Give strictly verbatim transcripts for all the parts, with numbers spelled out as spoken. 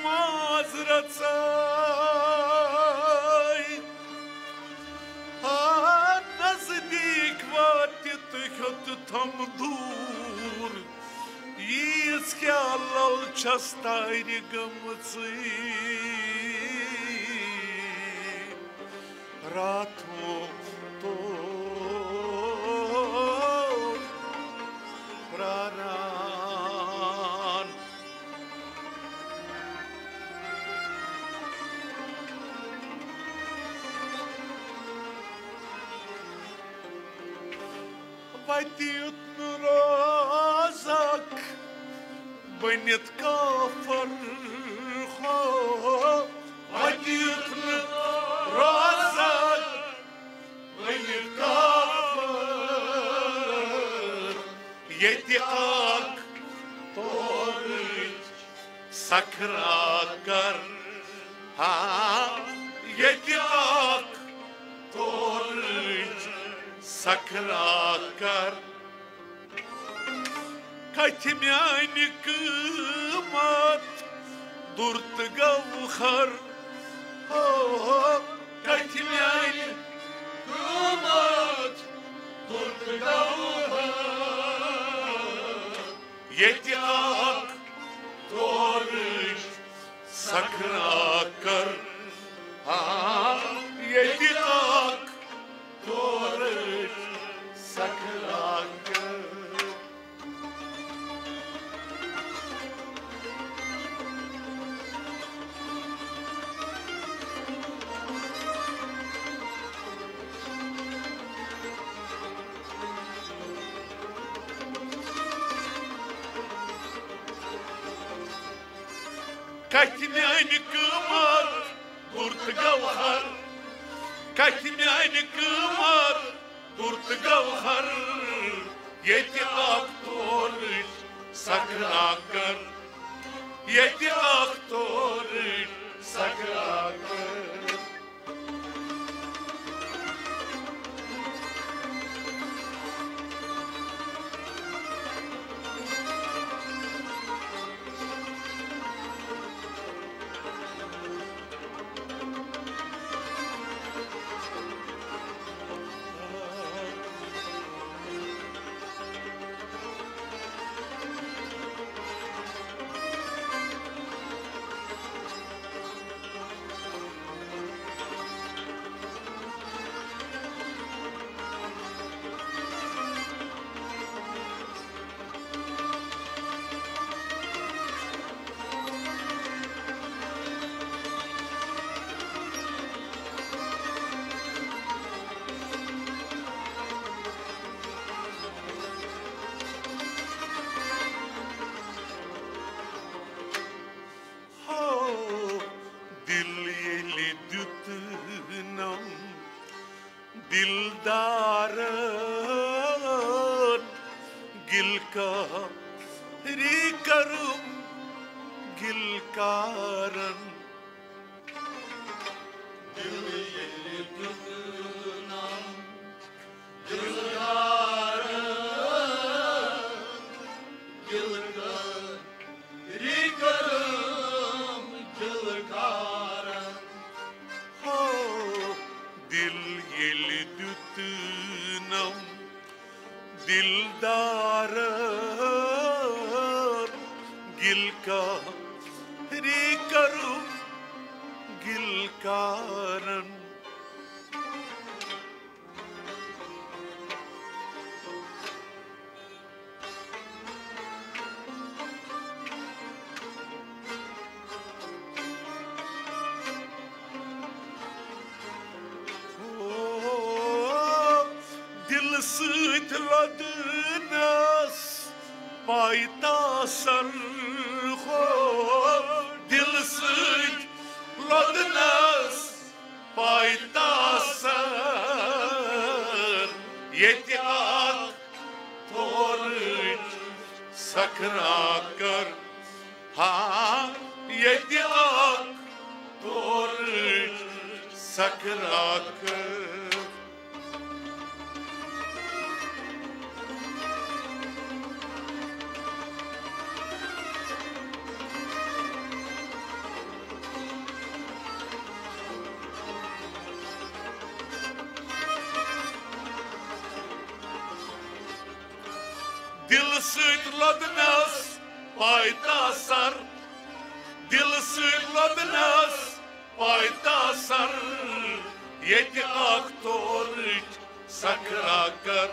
معذرژے۔ ہا نزدیٖک واتہِ تہٕ ہیوٚت تھم دوٗر۔ ییٖژ کیٛاہ لل چھس تارِ گٔمژٕے۔ راتھو تو پراران۔ وتہِ یُتھ نہٕ روزکھ بٔنِتھ کافر ہو۔ وتہِ یُتھ نہٕ روزکھ بٔنِتھ کافر۔ ییٚتہِ اکھ تورٕچ سکھرا کر۔ ہاں، ییٚتہِ اکھ تورٕچ سکھرا کر۔ کتھِ میانہِ قۭمت دُر تہٕ گوہر۔ ہو، کتھِ میانہِ قۭمت دُر تہٕ گوہر۔ ییٚتہِ اکھ تورٕچ سکھرا کر۔ ہاں، ییٚتہِ اکھ تورٕچ سکھرا کر۔ کتھِ میانہِ قۭمت دُر تہٕ گوہر۔ کتھِ میانہِ قۭمت دُر تہٕ گوہر۔ ییٚتہِ اکھ تورٕچ سکھرا کر۔ ییٚتہِ اکھ تورٕچ سکھرا کر۔ ہو، دل ییٚلہِ دیُتنم دلدارن، گِل کاری کٔرٕم گِل کارن۔ دل ییٚلہِ دیُتنم دلدارن، گِل کاری کٔرٕم گِل کارن۔ ہو، دل ییٚلہِ دیُتنم دلدارن، گِل کاری کٔرٕم گِل کارن۔ ہو، دِلہٕ سۭتۍ لۄدنس پاے تاثر۔ ہو، دِلہٕ سۭتۍ لۄدنس پاے تاثر۔ ییٚتہِ اکھ تورٕچ سکھرا کر۔ ہاں، ییٚتہِ اکھ تورٕچ سکھرا کر۔ دِلہٕ سۭتۍ لوٚدنَس پاے تاثر، دِلہٕ سۭتۍ لوٚدنَس پاے تاثر، ییٚتہِ اکھ تورٕچ سکراکر،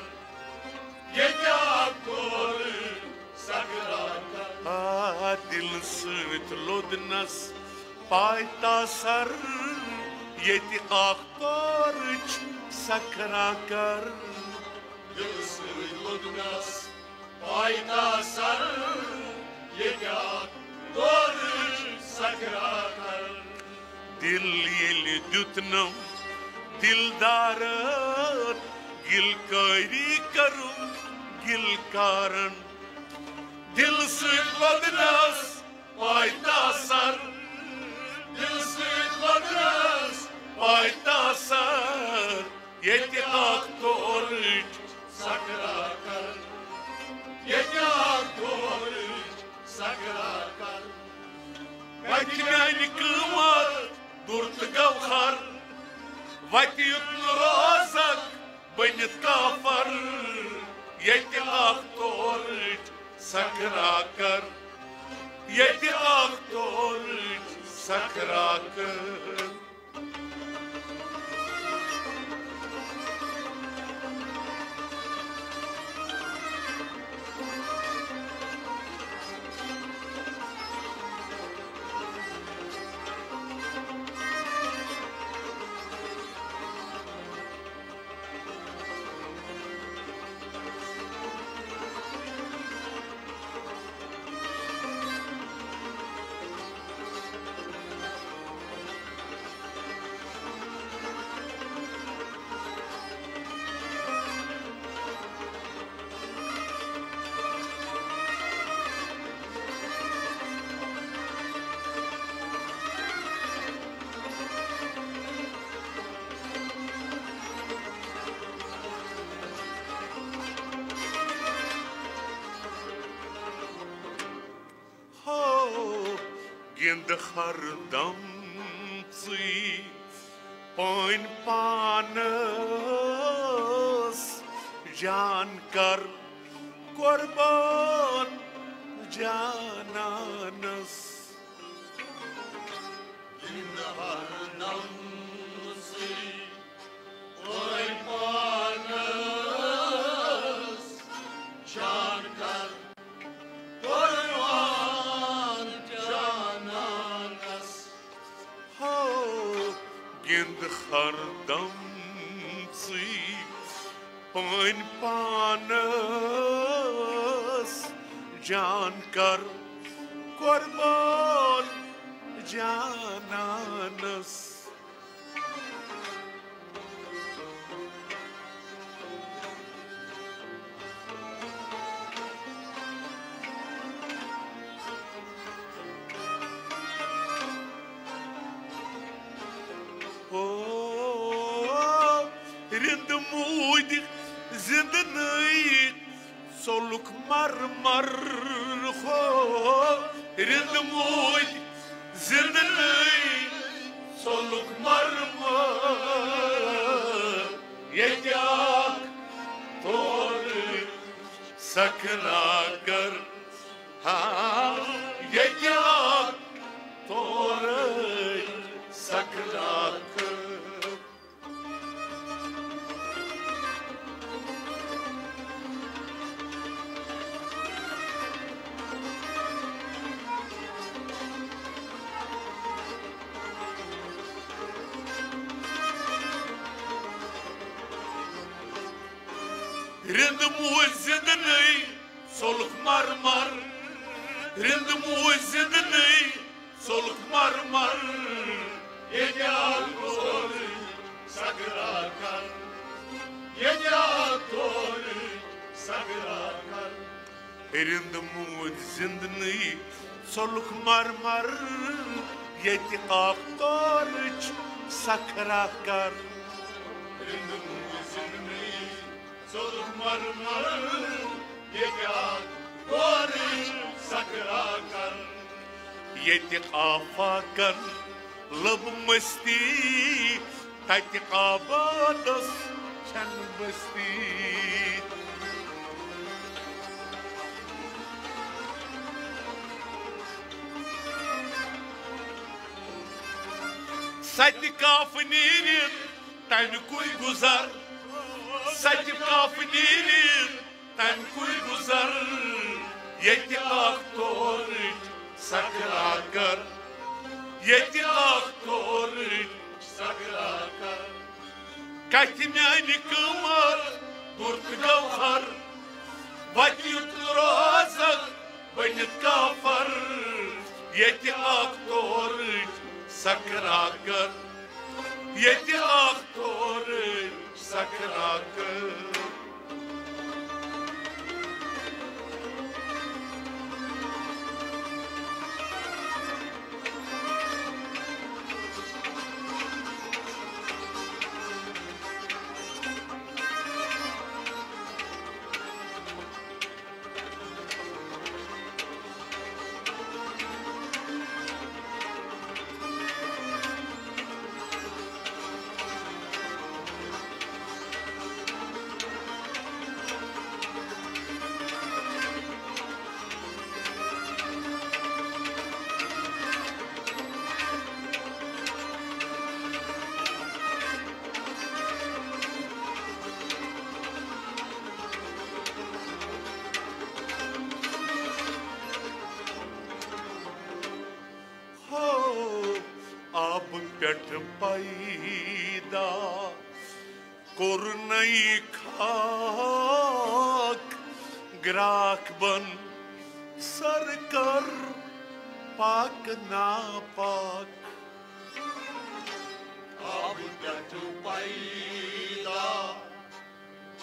ییٚتہِ اکھ تورٕچ سکراکر۔ آ، دِلہٕ سۭتۍ لوٚدنَس پاے تاثر، ییٚتہِ اکھ تورٕچ سکراکر۔ دِلہٕ سۭتۍ لوٚدنَس پاے تاثر، ییٚتہِ اکھ دورٕچ سکراکر۔ دِل ییٚلہِ دیُتنم دِلدارن، گِلکٲری کٔرٕم گِلکارن۔ دِلہٕ سۭتۍ لوٚدنَس پاے تاثر، دِلہٕ سۭتۍ لوٚدنَس پاے تاثر، ییٚتہِ اکھ دورٕچ سکراکر، ییٚتہِ اکھ دورٕچ سکراکر۔ وتہِ میانہِ قۭمت دُر تہٕ گوہر، وتہِ یُتھ نہٕ روزکھ بٔنِتھ کافر، ییٚتہِ اکھ دورٕچ سکراکر، ییٚتہِ اکھ دورٕچ سکراکر۔ ہو، گِنٛد ہردم ژٕے پٲنۍ پانس، جان کر قربان جانانس۔ گِنٛد ہردم ژٕے پٲنۍ پانس، جان کر قربان جانانس۔ ہو، گِنٛد ہردم ژٕے پٲنۍ پانس، جان کر قربان جانانس۔ ہو، رِنٛدٕ موٗدۍ زِنٛدٕ نٔے ژوٚلُکھ مر مر۔ ہو، رِنٛدٕ موٗدۍ زِنٛدٕ نٔے ژوٚلُکھ مر مر۔ ییٚتہِ اکھ تورٕچ سکراکر، ہا، ییٚتہِ اکھ تورٕچ سکراکر۔ رِنٛدٕ موٗدۍ زِنٛدٕ نٔے ژوٚلُکھ مر مر۔ رِنٛدٕ موٗدۍ زِنٛدٕ نٔے ژوٚلُکھ مر مر۔ ییٚتہِ اکھ تورٕچ سکراکر، ییٚتہِ اکھ تورٕچ سکراکر۔ رِنٛدٕ موٗدۍ زِنٛدٕ نٔے ژوٚلُکھ مر مر۔ ییٚتہِ اکھ تورٕچ سکراکر۔ رِنٛدٕ موٗدۍ زِنٛدٕ نٔے ژوٚلُکھ مر مر۔ ییٚتہِ اکھ تورٕچ سکراکر۔ ییٚتہِ آفاقن لٔب مستی، تتہِ آبادس چھنہٕ بستی۔ تتہِ کاف نیٖرِتھ تمہِ کُے گُزر، سۄ تہِ کاف نیٖرِتھ تمہِ کُے گُزر، ییٚتہِ اکھ تورٕچ سکرا کر، ییٚتہِ اکھ تورٕچ سکرا کر۔ کتھِ میانہِ قۭمت دُر تہٕ گوہر، وتہِ یُتھ نہٕ روزکھ بٔنِتھ کافر، ییٚتہِ اکھ تورٕچ سکرا کر، ییٚتہِ اکھ تورٕچ سکرا کر۔ ہو، آبہٕ پٮ۪ٹھ پیدا کوٚرنَے خاک گرٛاکھ بَن سر کر پاک ناپاک۔ آبہٕ پٮ۪ٹھ پیدا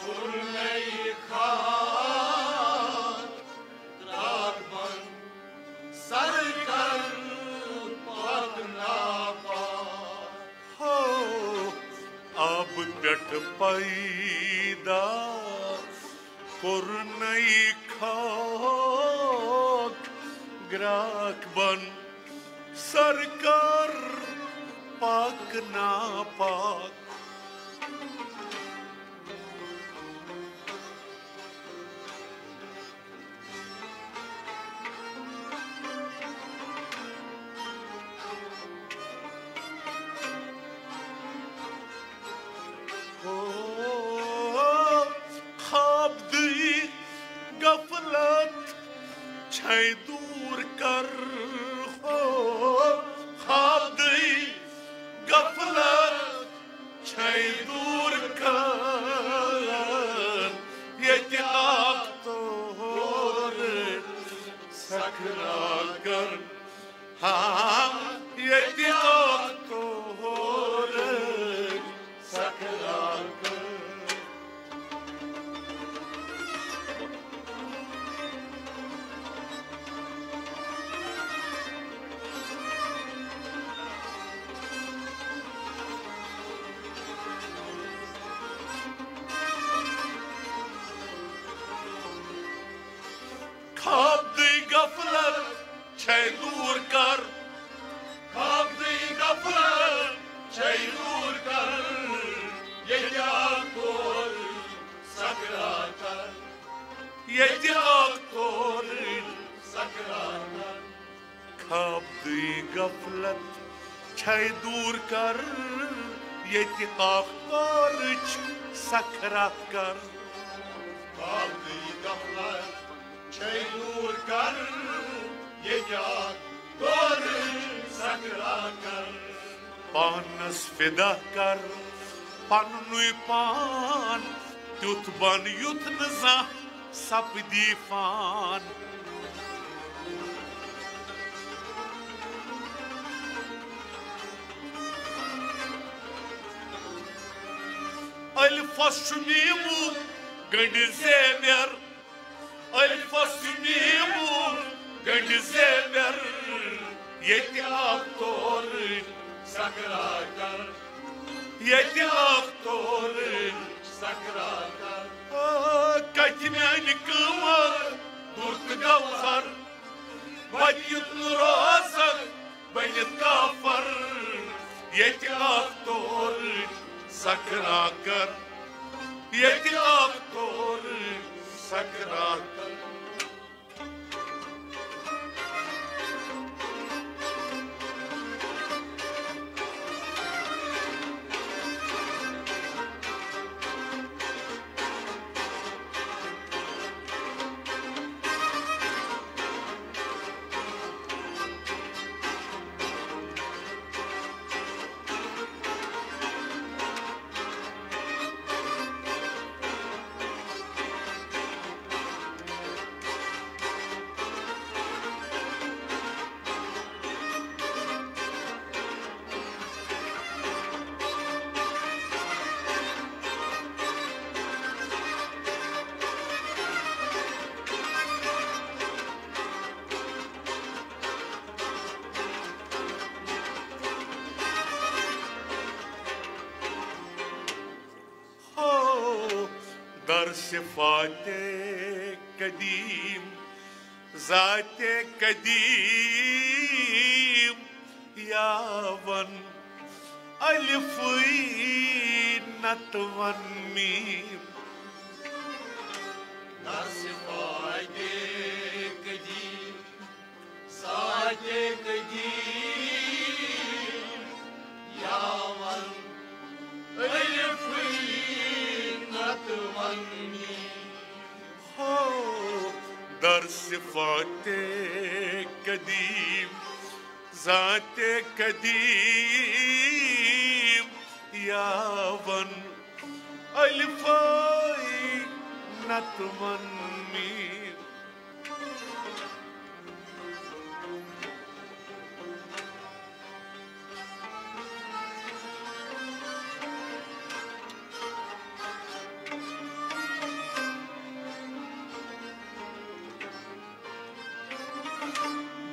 کوٚرنَے خاک گرٛاکھ بَن سر کر پاک ناپاک۔ ہو، آبہٕ پٮ۪ٹھ پیدا کوٚرنَے خاک گرٛاکھ بَن سر کر پاک ناپاک۔ ہو، خواب دٕے غفلت چھے دوٗر کر۔ ہو، خواب دٕے غفلت چھے دوٗر کر، ییٚتہِ اکھ تورٕچ سکرا کر۔ ہاں، ییٚتہِ اکھ تورٕچ سکرا کر۔ خواب دٕے غفلت چھے دوٗر کر۔ خواب دٕے غفلت چھے دوٗر کر۔ ییٚتہِ اکھ تورٕچ سکرا کر۔ ییٚتہِ اکھ تورٕچ سکرا کر۔ خواب دٕے غفلت چھے دوٗر کر۔ ییٚتہِ اکھ تورٕچ سکرا کر۔ خواب دٕے غفلت چھے دوٗر کر، ییٚتہِ اکھ تورٕچ سکرا کر۔ پانس فدا کر، پننُے پان تیُتھ بن، یُتھ نہٕ زانٛہہ سپدی فان۔ الفس چھُ میٖمُک گنٛڈِ زیبر۔ الفس میٖمُک گنٛڈِ زیبر، ییٚتہِ اکھ تورٕچ سکرا کر، ییٚتہِ اکھ تورٕچ سکرا کر۔ آ، کتھِ میانہِ قۭمت دُر تہٕ گوہر، وتہِ یُتھ نہٕ روزکھ بٔنِتھ کافر، ییٚتہِ اکھ تورٕچ سکرا کر، ییٚتہِ اکھ تورٕچ سکرا کر۔ در صفات قدیم، ذات قدیم، یاون الفی نتون میم۔ در صفات قدیم، ذات قدیم، یاون الفی نتون میم۔ ہو، در صفات قدیم، ذات قدیم، یاون الفی نتون میم۔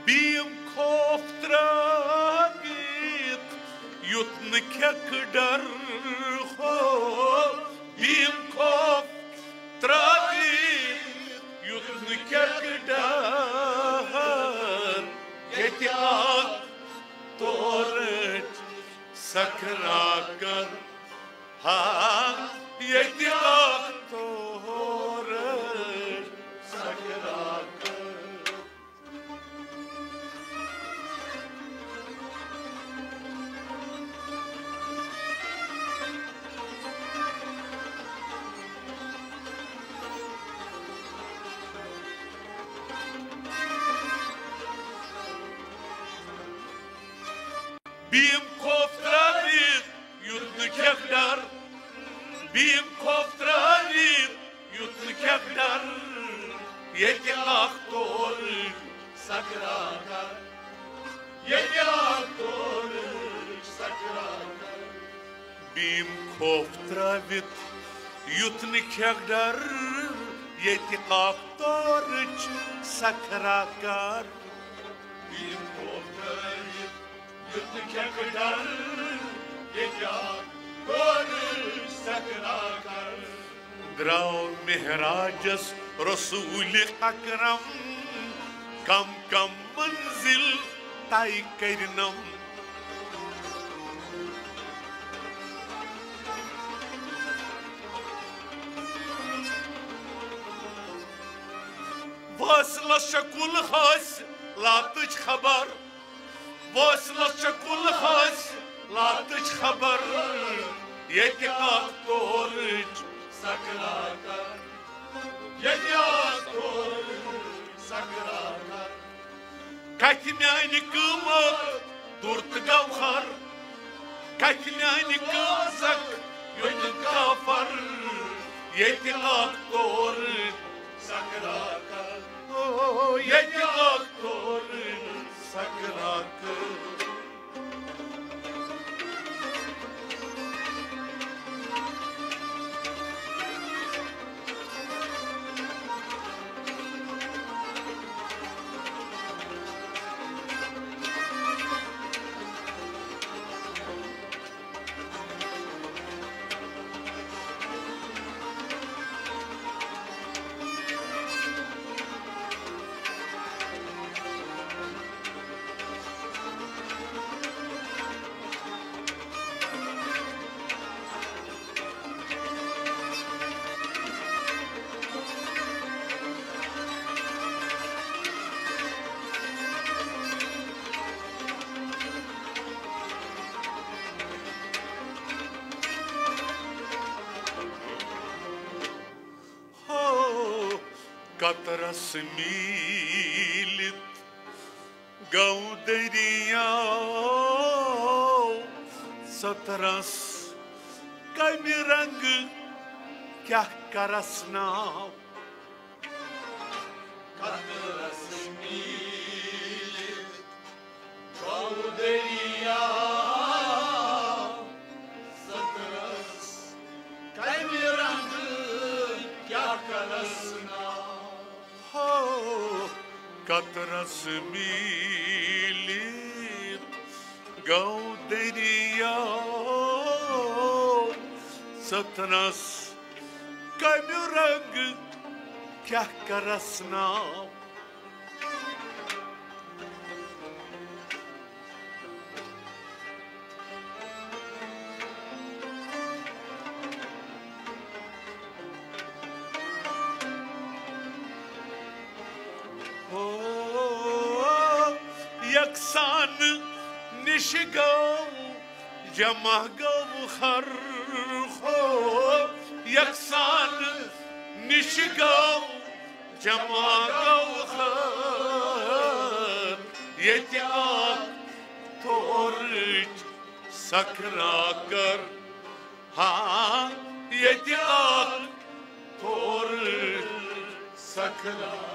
بیم خوف ترٲوِتھ یُتھ نہٕ کھٮ۪کھ ڈر ہو۔ بیم خوف ترٲوِتھ یُتھ نہٕ کھٮ۪کھ ڈر۔ ییٚتہِ اکھ تورٕچ سکھرا کر۔ ہا، ییٚتہِ اکھ تورٕچ سکھرا کر۔ بیم خوف ترٲوِتھ یُتھ نہٕ کھٮ۪کھ ڈر۔ بیم خوف ترٲوِتھ یُتھ نہٕ کھٮ۪کھ ڈر۔ ییٚتہِ اکھ تورٕچ سکھرا کر۔ ییٚتہِ اکھ تورٕچ سکھرا کر۔ بیم خوف ترٲوِتھ یُتھ نہٕ کھٮ۪کھ ڈر۔ ییٚتہِ اکھ تورٕچ سکھرا کر۔ بیم خوف ترٲوِتھ یُتھ نہٕ کھٮ۪کھ ڈر۔ ییٚتہِ اکھ تورٕچ سکھرا کر۔ درٛاو معراجس رسول اکرم، کم کم منزل طے کرنم۔ واصلس چھےٚ کُل حٲصِلاتٕچ خبر۔ واصلس چھےٚ کُل حٲصِلاتٕچ خبر۔ ییٚتہِ اکھ تورٕچ سکھرا کر۔ ییٚتہِ اکھ تورٕچ سکھرا کر۔ کتھِ میانہِ قۭمت دوٚر تہٕ گوہر۔ کتھِ میانہِ قٲضک یوٚتہِ کافر۔ ییٚتہِ اکھ تورٕچ سکھرا کر۔ او، ییٚتہِ اکھ تورٕچ سکھرا کر۔ ہو، قطرس میٖلِتھ گوٚو دٔریاو سطرس، کمہِ رنگہٕ کیٛاہ کرس ناو؟ قطرس میٖلِتھ گوٚو دٔریاو سطرس، کمہِ رنگہٕ کیٛاہ کرس ناو؟ ہو، قطرس میٖلِتھ گوٚو دٔریاو سطرس، کمہِ رنگہٕ کیٛاہ کرس ناو؟ ہو، یکسان نِش گوٚو جمع گوہر، ہو، یکسان نِش گوٚو جمع گوہر، ییٚتہِ اکھ تورٕچ سکھرا کر۔ ہاں، ییٚتہِ اکھ تھوٚر سکھرا۔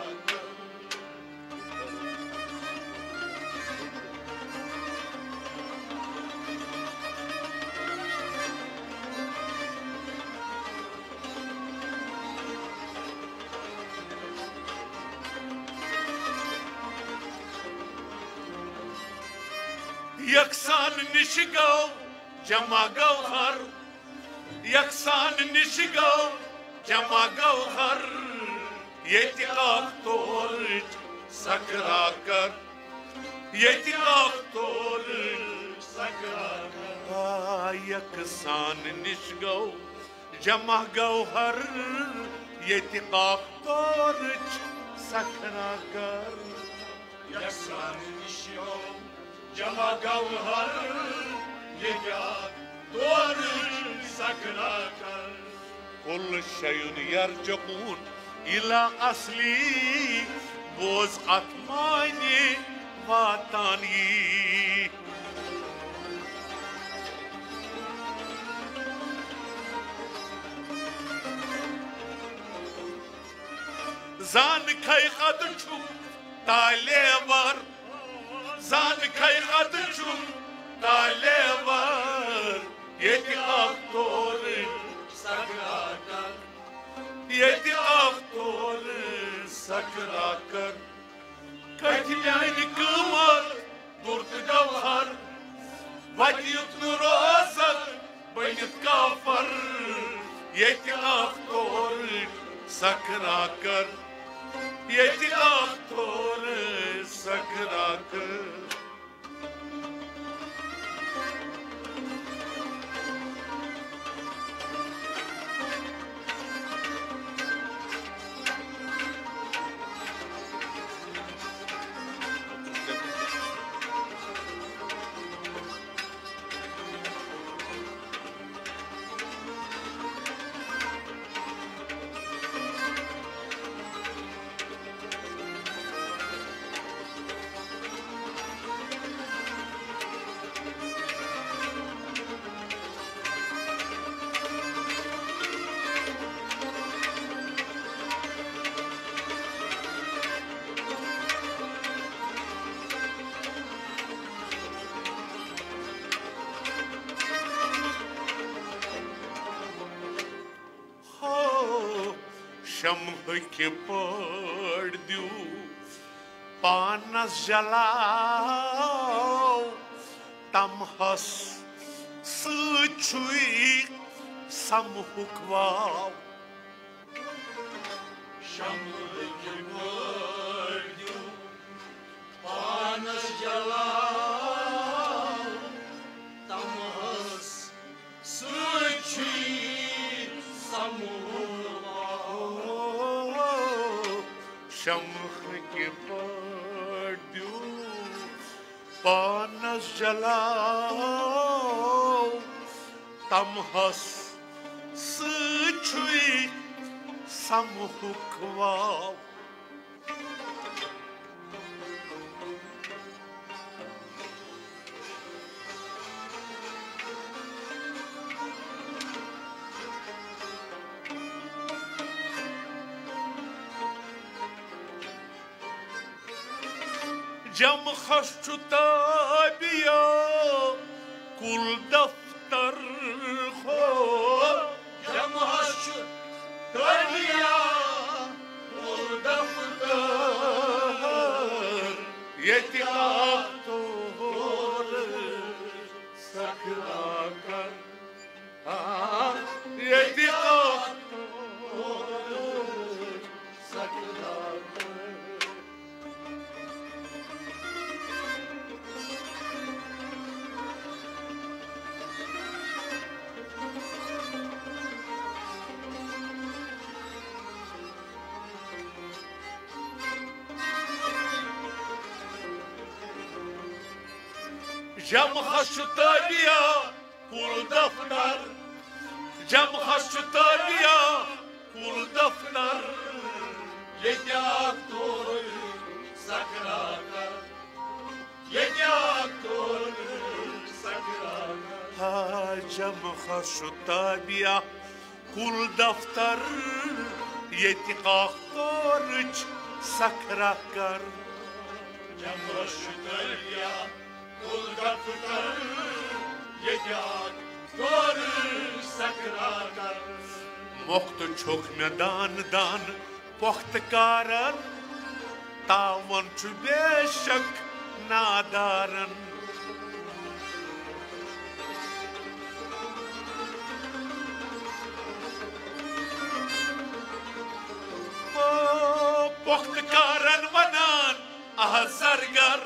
یکسان نِش گوٚو جمع گوہر، یکسان نِش گوٚو جمع گوہر، ییٚتہِ اکھ تورٕچ سکھرا کر، ییٚتہِ اکھ تورٕچ سکھرا کر۔ آ، یکسان نِش گوٚو جمع گوہر، ییٚتہِ اکھ تورٕچ سکھرا کر۔ یکسان نِش گوٚو جمع گوہر، ییٚتہِ اکھ تورٕچ سکھرا کر۔ کل شیون یرجعون الی اصلی، بوز اتھ معنی واتان یی۔ زان کھے قد چھُ طالع وار، زان کھے قد چھُ طالع وار، ییٚتہِ اکھ تورٕچ سکھرا کر، ییٚتہِ اکھ تورٕچ سکھرا کر۔ کتھِ میانہِ قۭمت دُر تہٕ گوہر، وتہِ یُتھ نہٕ روزکھ بٔنِتھ کافر، ییٚتہِ اکھ تورٕچ سکھرا کر، ییٚتہِ اکھ تورٕچ سکھرا کر۔ ہو، شمعٕکہِ پٲٹھۍ دیو پانس جلاو، تمہس سۭتۍ چھُے سمہُک واو۔ شمعٕکہِ پٲٹھۍ دیو پانس جلاو، تمہس سۭتۍ چھُے سمہُک واو۔ شمعٕکہِ پٲٹھۍ دیو پانس جلاو، تمہس سۭتۍ چھُے سمہُک واو۔ جمعس چھُ تابع کل دفتر، ہو۔ جمعس چھُ تابع کل دفتر، ییٚتہِ اکھ تورٕچ سکھرا کر، آ، ییٚتہِ اکھ جمعس چھُ تابیا کُل دفتر، جمعس چھُ تابیا کُل دفتر، ییٚتہِ اکھ تورٕچ سکرا کر، ییٚتہِ اکھ تورٕچ سکرا کر۔ ہا، جمعس چھُ تابیا کُل دفتر، ییٚتہِ اکھ تورٕچ سکرا کر۔ جمعس چھُ تابیا کُل دفتر، ییٚتہِ اکھ تورٕچ سکرا کر۔ مۄختہٕ چھوٚکھ مےٚ دان دان پۄختہٕ کارن، تاوان چھُ بے شک نادارن۔ او، پۄختہٕ کارن ونان اہہ زرگر،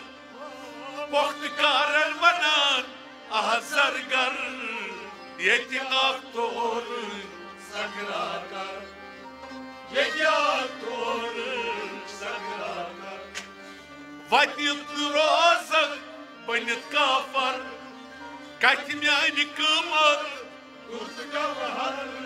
پۄختہٕ کارن ونان اہہ زرگر، ییٚتہِ اکھ تورٕچ سکرا کر، ییٚتہِ اکھ تورٕچ سکرا کر۔ وتہِ روزکھ بٔنِتھ کافر، کتھِ میانہِ قۭمت کُس گوہر۔